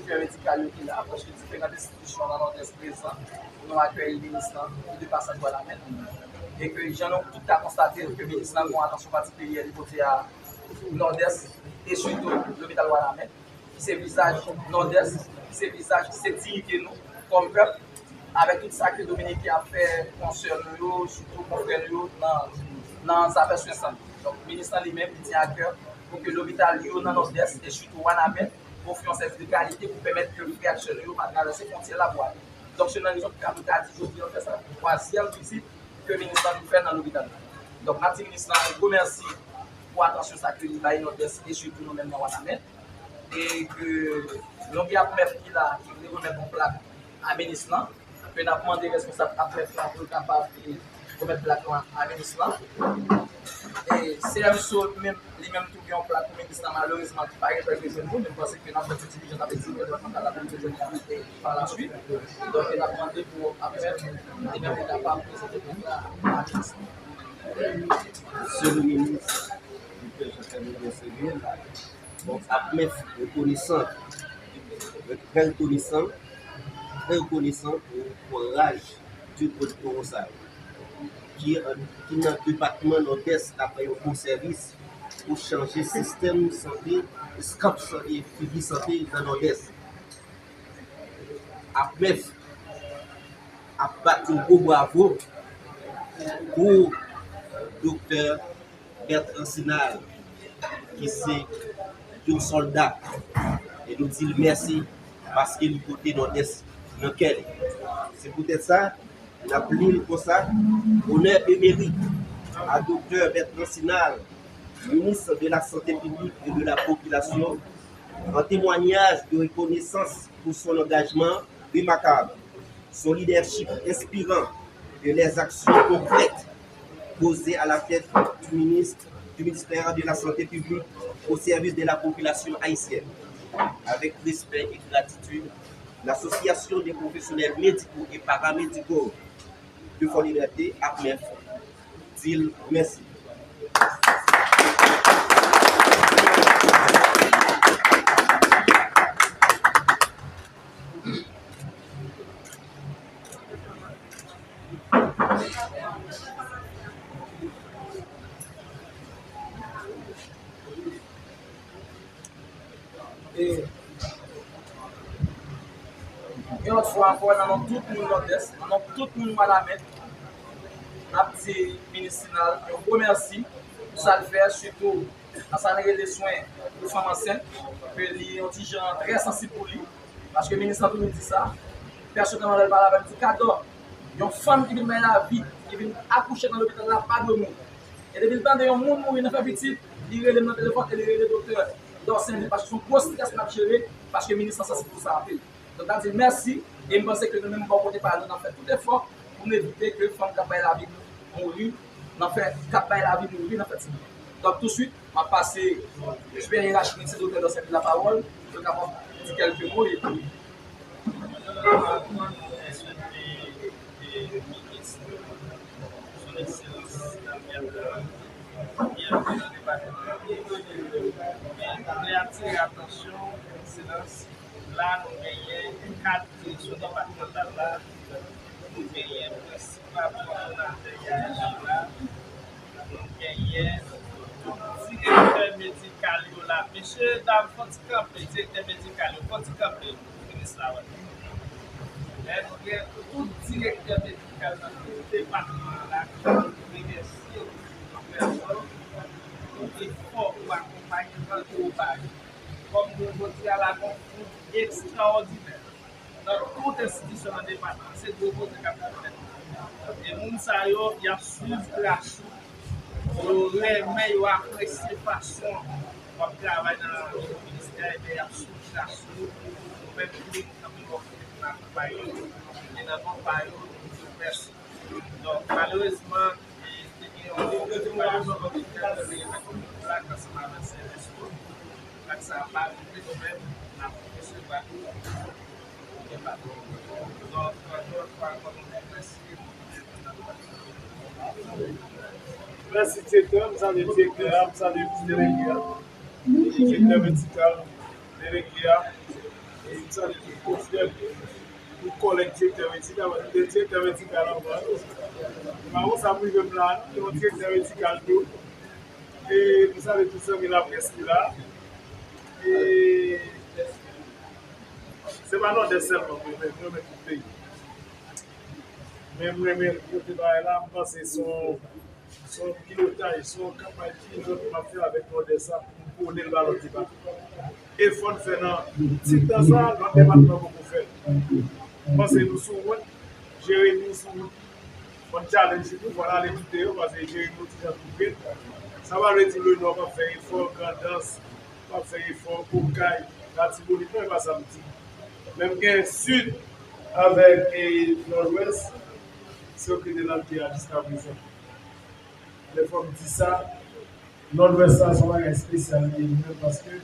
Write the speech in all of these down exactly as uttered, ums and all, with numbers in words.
Sektè medikal yo ki la, paske diferan enstitisyon nan Nòdès prezan pou nou akèyi minis lan ki de pasaj Wanament. E ke jan nou tout ka konstate ke minis lan gen yon atansyon patikilyè li pote a Nòdès e sitou lopital Wanament, ki se vizaj Nòdès, ki se vizaj, ki se diyite nou kòm pèp, avèk tout sa ke Dominiken ap fè konsè nou yo, sitou konfrè nou yo nan, nan zafè swen sante. Donk, minis lan li menm, li tyen a kè pou ke lopital yo nan Nòdès e sitou Wanament ofri yon sèvis de kalite pou pèmèt ke frè ak sè nou yo pa travèse fwontyè la pou ale. Donk, se nan rezon ki fè nou ka di jodi an fè sa twazyèm vizit ke minis lan vin fè nan lopital la. Donk, n ap di minis lan yon gwo mèsi pou atansyon sa ke li bay Nòdès e sitou nou menm nan Wanament. E ke nou gen APMEF ki la, ki vle remèt yon plak a minis lan, ke n ap mande reskonsab APMEF lan pou l kapab remèt plak lan a minis lan. E CMSO menm, li menm tou gen yon plak pou minis lan, malerezman, ki pa gen pèk jwenn nou, men m panse ke n ap fè tout dilijans avèk depatman la pou l jwenn li pa la suit. Donk, n ap mande pou APMEF li menm li kapab prezante plak la a minis lan. Misye le minis, Doktè Jean Claude Miguel Servil, bon, APMEF rekonesan, trè rekonesan, trè rekonesan pou kouraj di pwodiktoro sa yo, ki, ki nan depatman Nòdès k ap fè yon bon sèvis pou chanje sistèm sante, eskap sante, figi sante nan Nòdès. APMEF ap bat yon gwo bravo pou Doktè Bertrand Sinal, ki se yon sòlda. E nou di l mèsi paske li pote Nòdès nan kè li. Se poutèt sa, n ap li l konsa, honneur et mérite à Docteur Bertrand Sinal, ministre de la Santé publique et de la Population, en témoignage de reconnaissance pour son engagement remarquable, son leadership inspirant et les actions concrètes posées à la tête du ministre, du ministère de la Santé publique au service de la population haïtienne. Avec respect et gratitude, l'Association des professionnels médicaux et paramédicaux de Fort Liberté, APMEF, di l mèsi. E yon lòt fwa ankò, nan non tout moun Nòdès, nan non tout moun Wanament, n ap di minis Sinal yon gwo mèsi pou sa l fè, sitou nan sa n rele swen pou fanm ansent, ke li yon ti jan trè sansib pou li, paske minis lan toujou di sa. Pèsonèlman, lè l pale avè m, di, Kadò, yon fanm ki vin bay lavi, ki vin akouche nan lopital la, pa dwe mouri. E depi l tande yon moun mouri nan fè pitit, li rele m nan telefòn e li rele doktè Dorcin Ville, paske se yon gwo estrès n ap jere, paske minis lan sansib pou sa anpil. Donk, n ap di l mèsi, e m panse ke nou menm, bò kote pa nou, n ap fè tout efò pou n evite ke fanm k ap bay lavi mouri nan fè, k ap bay lavi mouri nan fè timoun. Donk, touswit, m ap pase siperyè yerachik, se doktè Dorcin Ville, lapawòl, pou l kapab di kèlke mo, epi Son Excellence Daniel Bernard, ki envite nan depatman an. Men, m vle atire atansyon, Ekselans, la nou genyen kat direksyon depatmantal la, nou genyen prensipal kòdonatè I A H la, nou genyen tout direktè medikal yo la. Mesye, dam, fò n ti kanpe, direktè medikal yo, fò n ti kanpe pou minis la wè. Lè nou gen tout direktè medikal nan tout depatman an la, ki remèsye nou an pèsòn pou efò ou akonpayman ke ou ba yo. Kòm nou jodi a la, gon fout ekstraòdinè nan tout enstitisyon nan depatman an, se gwo koze k ap fèt. E moun sa yo, y ap swiv tras ou, yo renmen, yo apresye fason w ap travay nan nivo ministè, ebyen, y ap swiv tras ou, nou menm ki vin kanpe bò kote pou n akonpaye yo, e nan non pa yo, nou di yo mèsi. Donk, malerezman, e, te gen yon gwo pèsonalite ki te veye nan kote la, ansanm avèk sèvis yo. Bagay sa a pa rive nou menm, n ap resevwa tou. Gen pa twòp. Donk, ankò yon fwa ankò, nou remèsye moun ki te nan pati. Mèsi, direktè. M salye direktè a, m salye vis delege a, direktè medikal, delege a. M salye tout konfrè m, tout kòlèg direktè medikal, paske m te direktè medikal anvan yo. Mawon sa m rive m la, m te yon direktè medikal tou. E m salye tout zanmi laprès ki la. E se pa Nòdès sèlman m renmen, m renmen tout peyi. Men m renmen kote bagay la, m panse se yon, se yon pilotaj, se yon kanpay ki jodi m ap fè avèk Nòdès la pou m pwone l ba lòt depatman. E fò n fè nan ti tan sa, lòt depatman poko fè l. M panse nou sou wout, Jeremi sou wout. Fò n challenge nou, fò n ale koute yo, paske Jeremi yon ti jan tou vre. Sa pa vle di Lenò p ap fè efò, Grandans p ap fè efò, Okay, Latibonit, non, e pa sa m di. Men m gen Sid avèk, e, Nòdwès, se yo ki te nan lide a jiskaprezan. Men fò m di sa, Nòdwès la se yon bagay espesyal li ye li menm, paske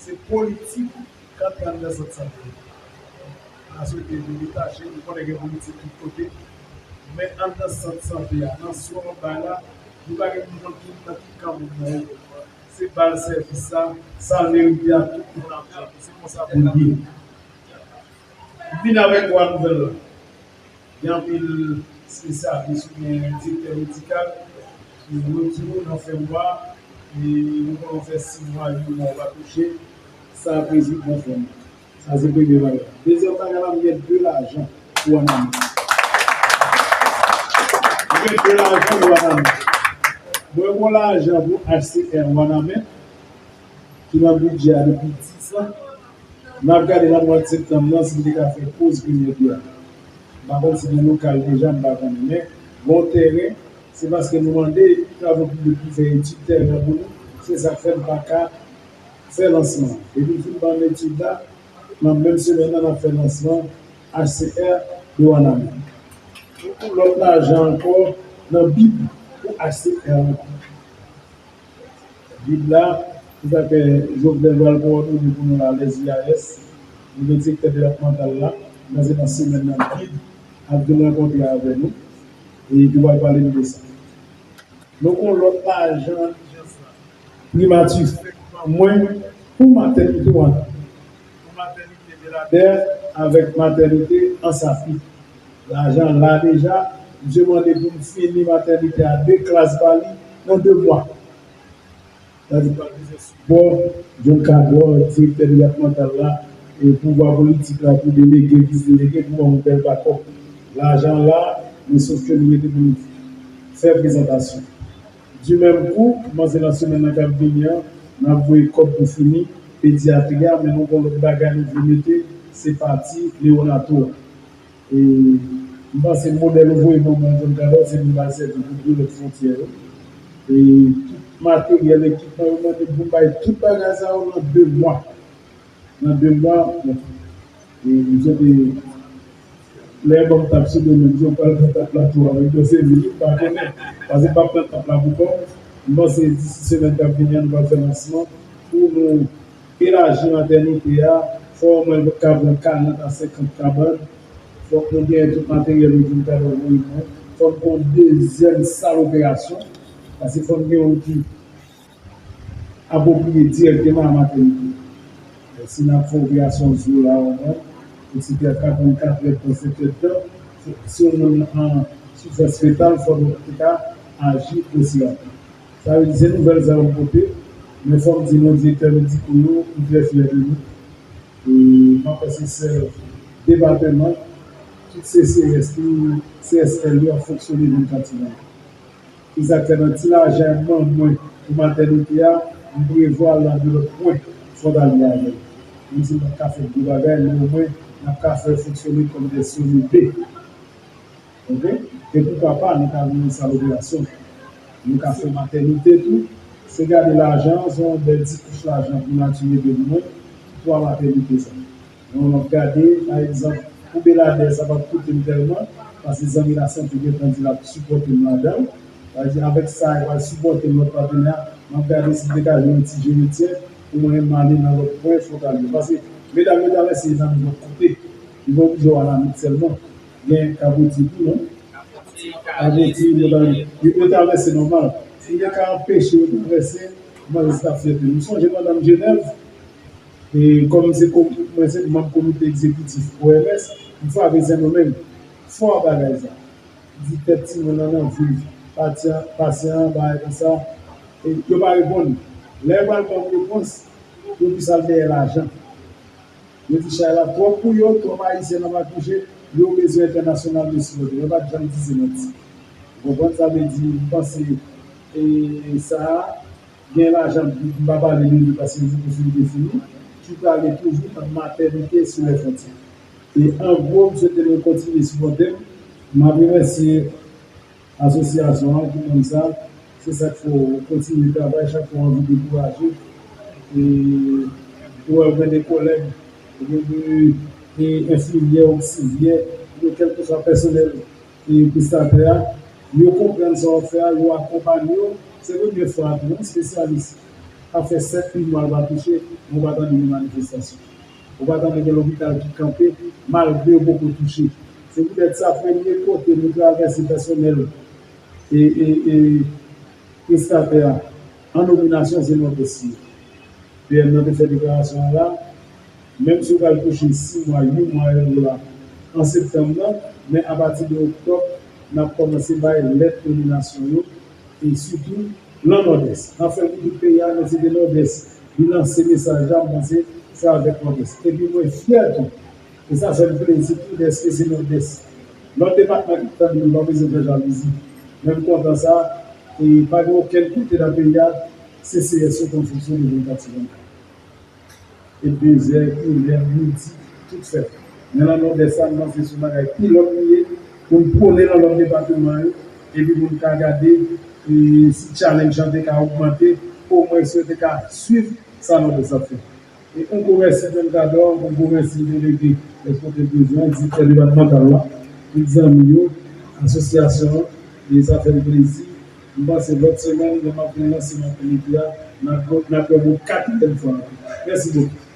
se politik k ap pran nan sant sante. N a swete nou detache, nou konnen gen politik tout kote, men anndan sant sante a, nan swen w ap bay la, nou pa gen moun konn ki nan ki kan moun nan ye. Se ba l sèvis la, sa l merite a, tout moun ap di l. Se konsa pou l ye. M vin avèk bòn nouvèl la. Gen anpil espesyalis oubyen direktè medikal ki retire w nan fen mwa, e ou konnen w fè sis mwa, uit mwa ou pa touche, sa ap rezoud nan fen mwa. Sa se premye bagay. Dezyèm bagay la, m gen de lajan pou Wanament. M gen de lajan pou Wanament. Mwen gen lajan pou H C R Wanament, ki nan bidjè a depi dis an. N ap gade nan mwa septanm nan si m te ka fè koz premye pye a. M pa konn si gen lokal deja, m pa konnen, men gen yon tèren, se paske nou mande travo piblik pou fè etid tèren an pou nou, se sa k fè m pa ka fè lansman an. Depi m fin ban etid la, nan menm semèn nan, n ap fè lansman H C R de Wanament. Nou pou lòt lajan ankò nan bib pou H C R ankò. Bib la, se sa k fè Jovenel pral kowòdone pou nou la, les U A S. Nou gen direktè depatmantal la, nan se nan semèn nan, bib ap vin rankontre avè nou, e epi w al pale nou de sa. Nou gen yon lòt lajan, primati fèk ban mwen pou matènite Wanament. Matènite Beladè avèk matènite Ansapit. Lajan la deja, misye mande pou m fini matènite a de klas ba li nan de mwa. Sa di pa bezwen sipò John Cador, direktè depatmantal la, e pouvwa politik la pou delege, vis delege, pou ban m bèl bakòp. Lajan la, men sof ke nou rete pou nou fè prezantasyon. Di menm kou, m panse nan semèn nan k ap vini an, n ap voye kòb pou fini pedyatri a, men nou gen lòt bagay nou vle mete, se pati neonato a. E m panse modèl ou voye ban mwen John Cador, se pou m al sèvi pou de lòt fwontyè yo. E tout materyèl, ekipman yo mande pou m bay tout bagay sa yo nan de mwa. Nan de mwa, bon, e, m swete, lè yo ban m tap sou do m, m di yo pral pran tap la tou avèk Dosevil, m pa konnen. Paske m p ap pran tap la pou kò m. M panse disi semèn k ap vini an, nou pral fè lansman pou nou elaji matènite a, fò omwen ka pran karant a senkant kabann, fòk nou genyen tout materyèl yo ki n ta dwe voye mwen, fòk nou gen yon dezyèm sal operasyon, paske fòk gen yon ki apwopriye dirèkteman a matènite. Si n ap fè operasyon zo la, omwen, etsetera, katrannkatè èdtan, sèt èdtan, si yon moun an soufrans fetal, fò nou te ka aji osi rapid. Sa vle di, se nouvèl sa yo m pote, men fò m di nou, direktè mediko yo, m trè fyè de nou. E m ap fè se sèl depatman, tout C C S li, C S L yo ap fonksyone vennkat sou vennkat. Se sa k fè nan ti lajan m ban mwen pou matènite a, m prevwa l nan de lòt pwen fwontalye avè l. Menm si m p ap ka fè gwo bagay, men omwen n ap ka fè fonksyone kòm de soni de. Oke? E poukwa pa, nou ka vin yon sal operasyon. Nou ka fè matènite tou. Se gade lajan an, se yon bèl ti kouch lajan pou nati ede pou mwen, pou matènite sa. Men w ap gade, pa egzanp, pou Beladè, sa p ap koute m tèlman, paske zanmi lasante gentan di l ap sipòte m ladan l. Sa vle di, avèk sa, yo pral sipòte m lòt patenè a. M ap gade si m te ka jwenn yon ti jenetyè pou mwen menm ale nan lòt pwen fwontalye. Paske medam yo travèse nan lòt kote. Yo pa oblije Wanament sèlman. Gen Kabodye tou, non? Kabodye, yo ta, yo, yo travèse nòmal. Si yo te ka anpeche yo travèse, m panse se t ap fyète nou. M sonje madanm Jenèv, E kòm se ko- mwen se manm komite egzekitif O M S, m frape Sendomeng. Fò bagay sa. Di tèt timoun nan nan viv. Patyan, pasyan, bagay konsa. E yo pa reponn. Lè yo pral ban m repons, yo di sa l dèyè lajan. Yo di chay la twòp pou yo, twòp Ayisyen nan pa touche, yo bezwen entènasyonal de sipòte. Yo pa t janm di se manti. Ou konprann sa vle di, m panse e sa a, gen lajan m pa pale de li paske li pou fin defini, ki prale toujou nan matènite sou lè fwontyè. E an gwo, m swete nou kontinye sipòte m. M ap remèsye asosyasyon an ki ban m sa. Se sa k fè w kontinye travay chak fwa w anvi dekouraje. E ou wè w gen de kòlèg, ou gen de e enfimyè, oksilyè, oubyen kèlkeswa pèsonèl e prestatè a, yo konprann sa w ap fè a, yo akonpanye w. Se premye fwa tou, yon espesyalis ap fè sèt uit mwa l pa touche, men w pa tande gen manifestasyon. Ou pa tande gen lopital ki kanpe, malgre yo poko touche. Se poutèt sa, premye kote nou travèse pèsonèl e, e, e prestatè a an nominasyon, se Nòdès li ye. P M nan te fè deklarasyon an la, menm si w pral touche sis mwa, uit mwa yo la an septanm nan, men apati de oktòb, n ap kòmanse bay lèt nominasyon yo, e sitou nan Nòdès. N ap fè l pou tout peyi a, men se te Nòdès li lanse mesaj la, m panse se avèk Nòdès. Epi mwen fyè tou, e sa fè m plezi tou dèske se Nòdès. Lòt depatman ki tande nou pa bezwen fè jalouzi. Men m kontan sa, e pa gen okenn kote nan peyi a, C C S yo konn fonksyone vennkat sou vennkat. E dezè, inè, midi, tout fèt. Men nan Nòdès la, m panse se yon bagay pilòt li ye, pou n pwone nan lòt depatman yo, epi pou n ka gade e, si challenge an te ka ogmante, omwen si yo te ka swiv sa Nòdès ap fè. E yon gwo mèsi John Cador, yon gwo mèsi delege S O T Prezidan, direktè depatmantal la, tout zanmi yo, asosyasyon an, e sa fè m plezi. M panse lòt semèn, lè m ap vin lanse matènite a, n ap, n ap wè pou katriyèm fwa ankò. Mèsi bokou.